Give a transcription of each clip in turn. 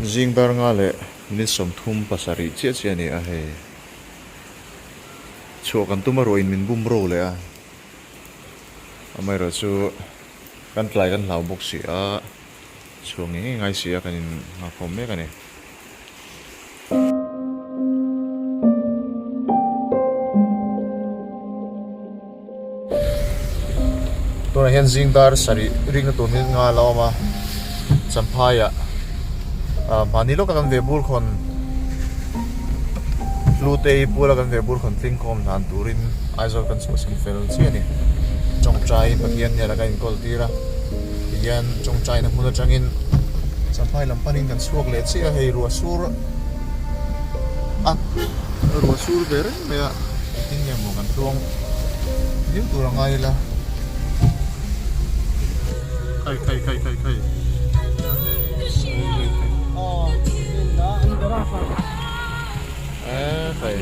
Zing dar nga leh minute 37 chiah chiah a ni a hei. Chhuah kan tum a ruahin min bum ro leh a. Amaherawhchu kan tlai kan hlau bawk si a, chhuah ngei ngei ngai si a kan in nghahkhawm mek a ni. Tunah hian zing dar sarih rikna tur minute nga a la awm a, Champhaiah ah mahni lawka kan ve bur khawn Hlutei puala kan ve bur khawn tling khawm hlan turin Aizawl kan chhuahsan fel chiah a ni. Tawngtai Pathian hnenah kan inkawl tir a, tihian tawngtaina hmun atangin Champhai lam panin kan chhuak leh chiah a, hei ruah sur a ruah sur ve reng mai a, engtin nge maw kan tluang viau tur a ngai ila. Khai khai khai khai khai. Khai.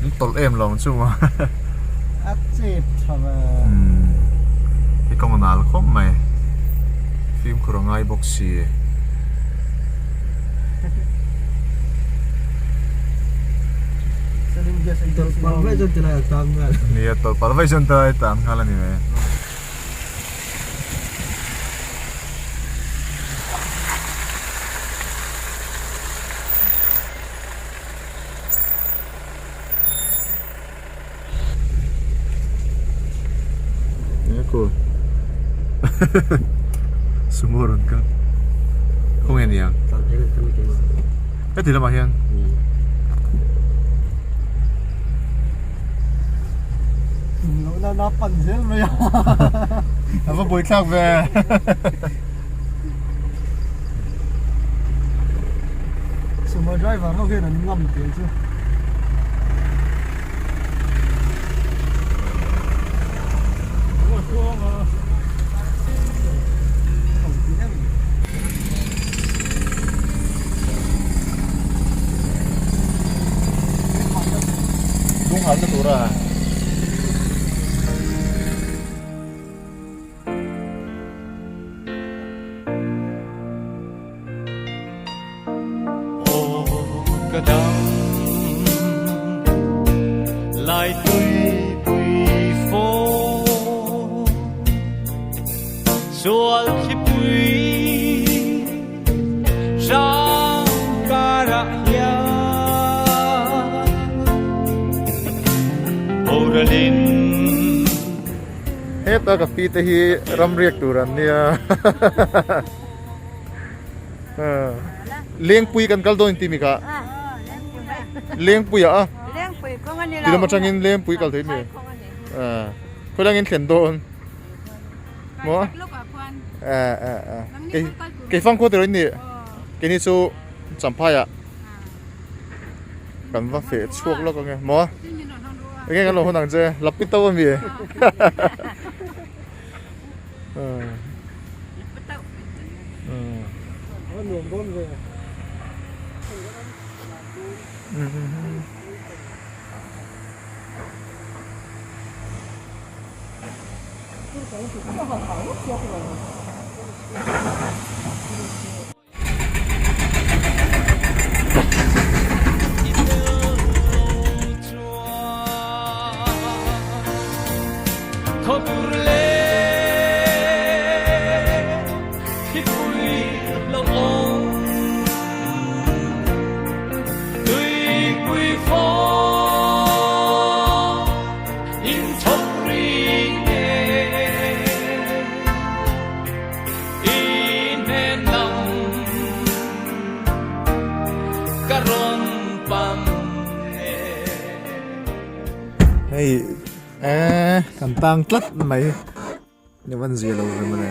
An tawlh em lo ang chu maw. A chep tha ve. Hei kawng a nal khawp mai. Fimkhur a ngai bawk si. Tawlh palh vaih chuan tilai a tang nghal. Nia tawlh palh vaih chuan tilai a tang nghal a ni mai. Cool. Sumo rawn kal. Khawnge ni ang? Heti lamah hian. Lohna na pan zel mai a. A va buaithlak ve. Sumo driver ho hian an ngam teh chu. Lung halna tura. Heta ka pi te hi ramriak tur an nia. Lengpui kan kal dawn inti mi kha. Lengpui ah a. Lengpui kawng a ni lo. Tilama tangin lengpui kal thei mi. Khawi langin thlen dawn. Maw? Kei kei fang khaw tiraw in nih. Keini chu Champhai ah kan va feh chhuak lawk ange. Maw? Enge kan lo hawn ang che. Lapi to ami. Hei eh kan tang tlat mai. Ni van zia lo ve mawle.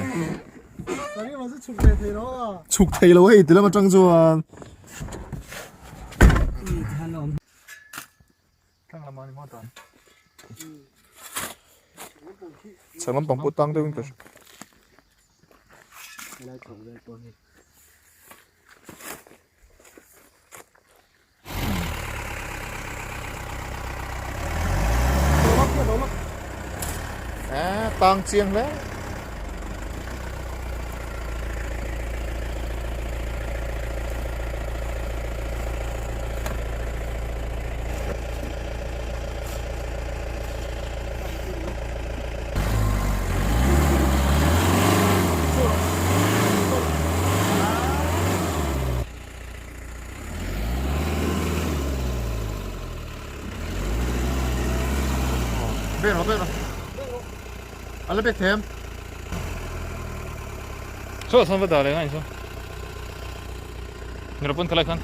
Chhuk thei lo hei ti lam atang chuan. Chhak lampang pawh tang deuhin ka hria. Tang chiang hle. Bek rawh bek rawh a la bek thei em? Saw sawn va dah leh ngai saw. Ni rawn khalai khan.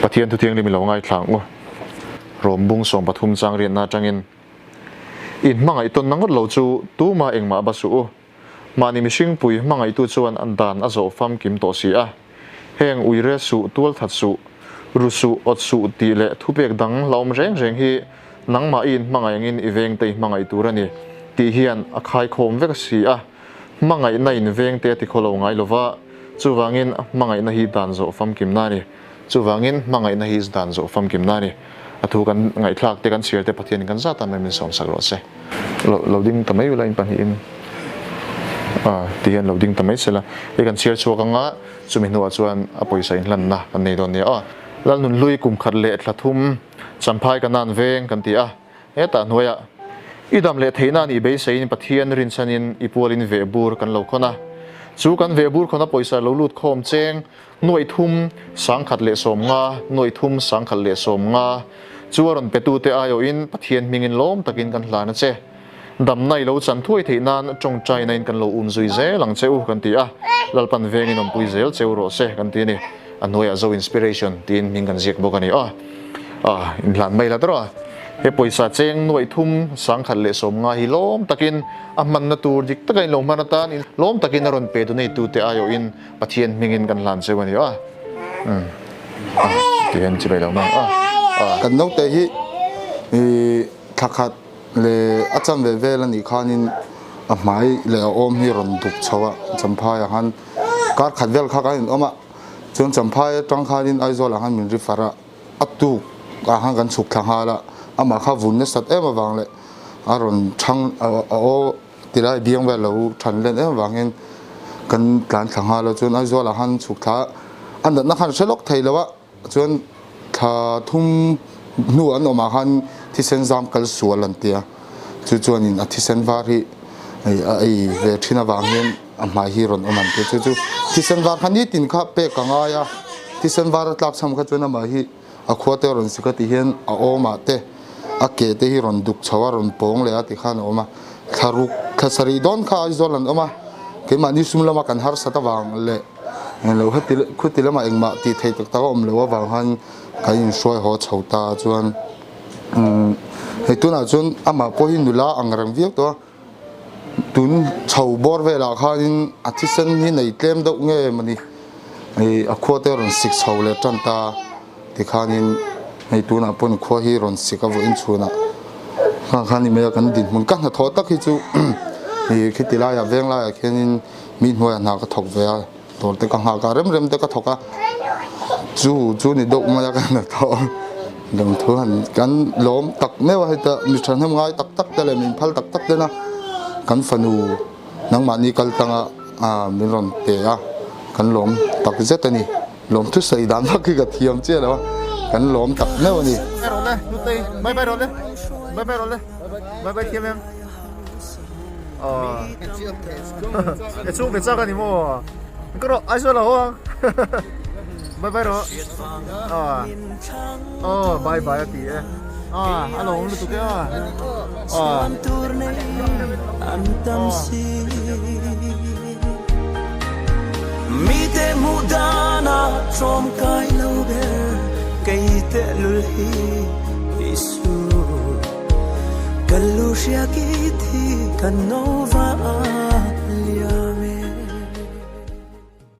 Pathian thuthianghlim i lo ngaithla ang u. Rawmbung 13 chang riatna atangin in hmangaih tawnna ngawt lo chu tuma engmah ba suh u. Mahni mihringpui hmangaihtu chuan an dan a zawh famkim tawh si a. Heng uire suh, tualthat suh, ru suh, awt suh tih leh thupek dang la awm reng reng hi nangmah i inhmangaih angin i vengte i hmangaih tur a ni tih hian a khaikhawm vek si a. Hmangaihna in vengte a ti khaw lo ngai lo va, chuvangin hmangaihna hi dan zawh famkimna a ni. Chuvangin hmangaihna hi dan zawh famkimna a ni. A thu kan ngaihthlak te kan chhiar te Pathianin kan zat a mai min sawmsak rawh se. Lo lo ding ta mai ula in pahnihin a ti hian lo ding ta mai sela hei kan chhiar chhuak anga chumi hnuah chuan a pawisa inhlanna kan nei dawn nia aw. Lalnunhlui kum khat leh thla thum Champhai ka nan veng kan ti a hetah hnuaiah i dam leh theihna nih beiseiin Pathian rinchhanin i pualin vehbur kan lo khawn a chu kan vehbur khawna pawisa lo lut khawm cheng Nuaithum 1015, Nuaithum 1015, chu a rawn petute aiawhin Pathian hmingin lawm takin kan hlan a che. Damna i lo chan thuai theih nan tawngtainain kan lo um zui zel ang che u kan ti a, Lalpan vengin awmpui zel che u rawh se kan ti a ni. A hnuaiah Zo Inspiration tiin hming kan ziak bawk a ni. Aw, inhlan mai la tawrh a. He pawisa cheng nuaithum 1015 hi lawm takin a hmanna tur dik taka in lo hman atan lawm takin a rawn pe donatetu te aiawhin Pathian hmingin kan hlan cheu a ni a. Umm. Ti hian chibai lo mang a. Kan naute hi thla khat leh a chan ve vel a nih khanin a hmai leh a awm hi rawn duk chho a, Champhai ah khan kar khat vel kha kan inawm a, chuan Champhai atang khanin Aizawl ah khan min ri far a, a tuk ah khan kan chhuk thla nghal a, amah kha vun nasat em avang leh a rawn thang a aw Tilai biang vel lo than len em avangin kan tlan thla nghal a, chuan Aizawl ah khan chhuk thla a natna khan hre lawk thei lo a, chuan thla thum hnu an awm ah khan thisen zam kal sual an ti a, chu chuanin a thisen var hi a ei ve thin avang hian a hmai hi rawn awm an ti a, chu chu thisen var kha nitin kha pek a ngai a, thisen var a tlak cham kha chuan amah hi. A khua te a rawn sik a tih hian a awmah te a ke te hi rawn duk chho a rawn pawng leh a ti khan a awm a thla ruk thla sarih dawn kha Aizawl an awm a Keimahni sum lama kan harsat avang leh englo heti khuti lamah engmah tih theih tak tak a awm loh avang khan kan inhruai haw chho ta chuan umm hei tunah chuan amah pawh hi nula ang reng viau tawh a tun chho bawr velah khanin a thisen hi nei tlem deuh nge mawni ih a khua te a rawn sik chho leh tan ta tikhanin hei tunah pawn khua hi rawn sik a vawiin chhunah khang khan ni mai a kan dinhmun ka hnathawh tak hi chu ih khiti laiah veng laiah khianin mi hnuaiah hna ka thawk ve a dawr te ka nghak a rem rem te ka thawk a chu chu ni deuh mai a ka hnathawh lawmthu han kan lawm tak meuh a heta mi thahnem ngai tak tak te leh min phal tak tak tena kan fanu nangmahni kal tanga ah min rawn pe a kan lawm tak zet a ni. Lawm thusawi dan vak hi ka thiam chiah lo a, kan lawm tak meuh a ni. Bye rawh le Nutei, bye bye rawh le, bye bye rawh le, bye bye thiam em. Aw e chhung ve chak a ni maw? Ka rawh Aizawl a haw ang bye bye rawh aw aw bye bye a ti e aw a lawm lutuk e aw aw. Mite hmuh danah tlawmkai lo ber kei tehlul hi Isu. Ka lu hria ki thi ka no va.